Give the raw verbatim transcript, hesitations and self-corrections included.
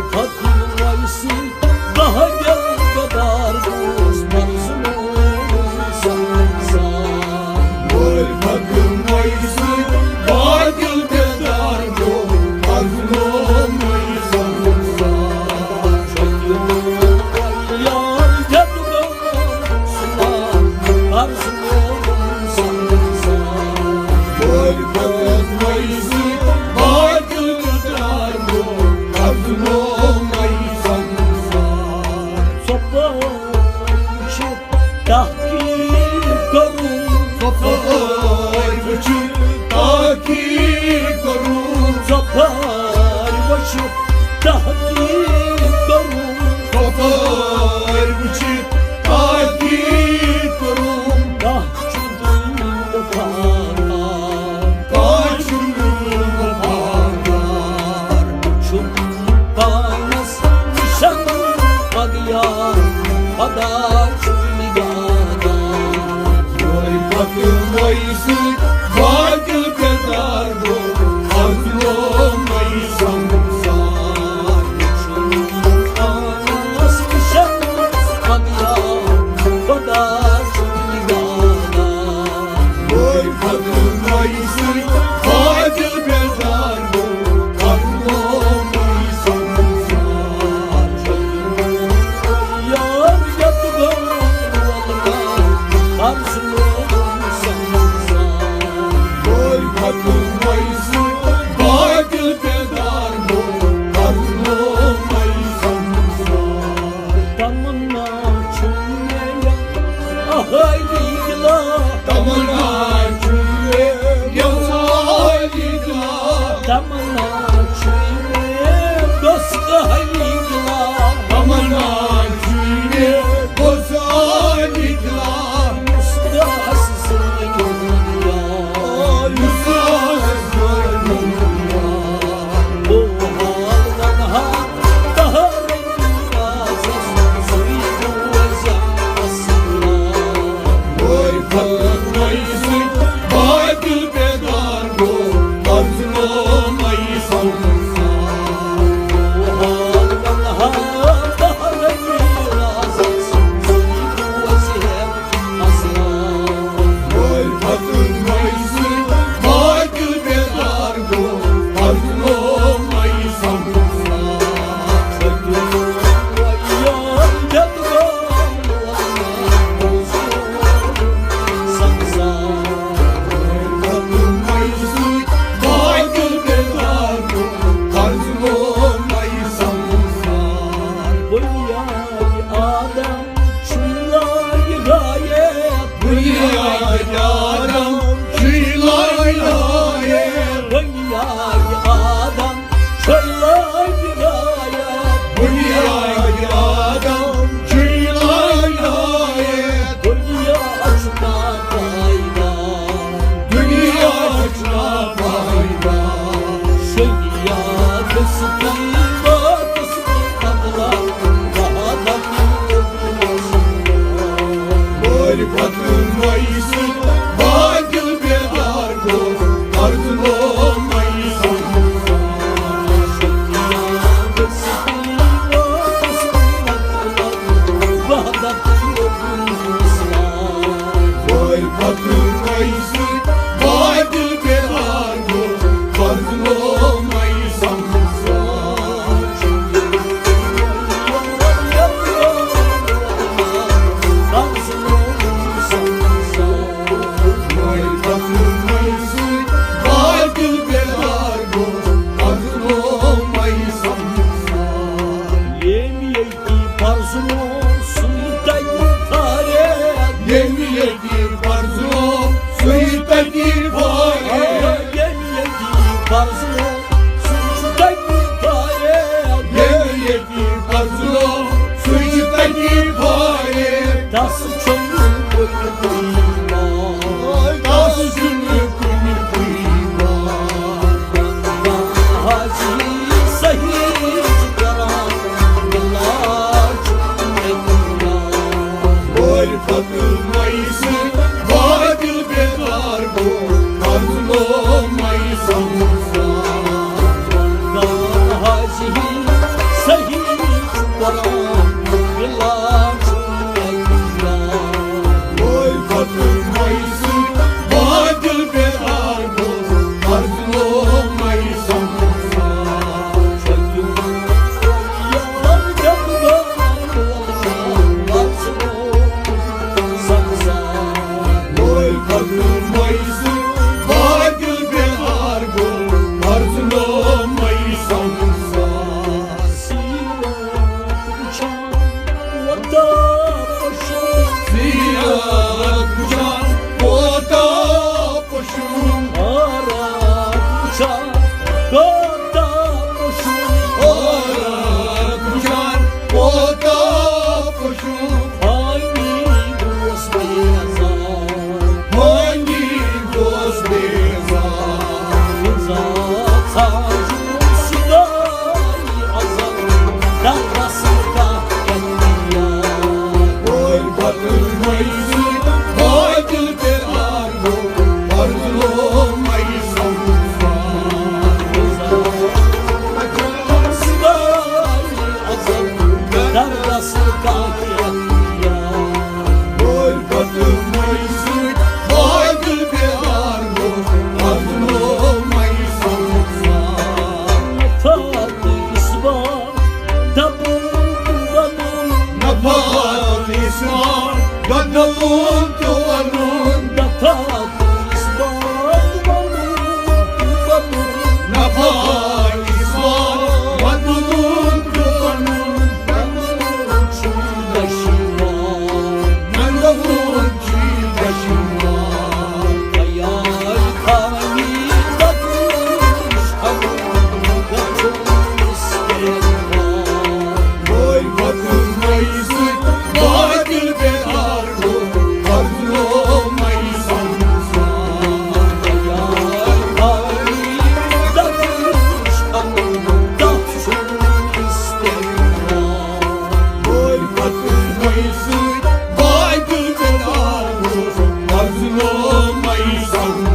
فتح ویسی بہدل گدار دوست مظلوم سنگسار۔ وٲلۍ فتح ویسی بہدل گدار دوست مظلوم سنگسار۔ یار جد سلام مظلوم سنگسار۔ وٲلۍ فتح ویسی بہدل گدار دوست مظلوم سنگسار۔ صفٲیی وٕچھِتھ تحقیٖق کٔرٕم۔ صفٲیی وٕچھِتھ تحقیٖق کٔرٕم۔ صفٲیی وٕچھِتھ تحقیٖق کٔرٕم۔ صفٲیی وٕچھِتھ تحقیٖق کٔرٕم۔ کانٛہہ چھُنہٕ وفادار۔ کانٛہہ چھُنہٕ وفادار۔ چھُم پانس نِشن پگیار، خدا چھُم نگہدار۔ وٲے پتہٕ وٲے سۭتۍ باطل بیدار گوٚو، مظلوم وٲے سمسار۔ چھُم پانس نِشن پگیار، خدا چھُم نگہدار۔ وٲے پتہٕ وٲے سۭتۍ باطل بیدار گوٚو، مظلوم وٲے سمسار۔ یار یتھ گوٚو وۄلگار، مظلوم سمسار۔ وٲے پتہٕ وٲے سۭتۍ باطل بیدار گوٚو، مظلوم وٲے سمسار۔ تمنا چھُ مےٚ یَژھ اَہَے دِلا۔ تمنا چھُ مےٚ یَژھ اَہَے دِلا۔ تمنا چھُ مےٚ یَژھ اَہَے دِلا۔ تمنا چھُ مےٚ یَژھ اَہَے دِلا۔ یُس دَس سۭتۍ دُنیا، یُس دَس سۭتۍ دُنیا۔ بنیاد آدم چھُے لایق ہدایت۔ بنیاد آدم چھُے لایق ہدایت۔ بنیاد آدم چھُے لایق ہدایت۔ بنیاد آدم چھُے لایق ہدایت۔ دُنیا چھُ ناپایدار۔ دُنیا چھُ ناپایدار۔ شریعت سۭتۍ واتس بدلہٕ وعدٕ۔ معرفت ویس باطل بیدار گوٚو، مظلوم ویس۔ شریعت سۭتۍ واتس بدلہٕ وعدٕ۔ معرفت ویس باطل بیدار گوٚو، مظلوم ویس۔ وَنُن تہِ وَنُن، نفع اِثبات وَنُن تہِ وَنُن، نفع اِثبات وَنُن تہِ وَنُن، نَنُن چھُ دَشوار، نَنُن چھُ دَشوار، خیال خانی بدلش ہم گژھُن استعمال۔ وٲے وَتہٕ نٔے سۭتۍ بادل بیدار گوٚو، بدلو مَے سَمسار۔ خیال خانی بدلش ہم گژھُن استعمال۔ وٲے وَتہٕ نٔے سۭتۍ بادل بیدار گوٚو، بدلو مَے سَمسار۔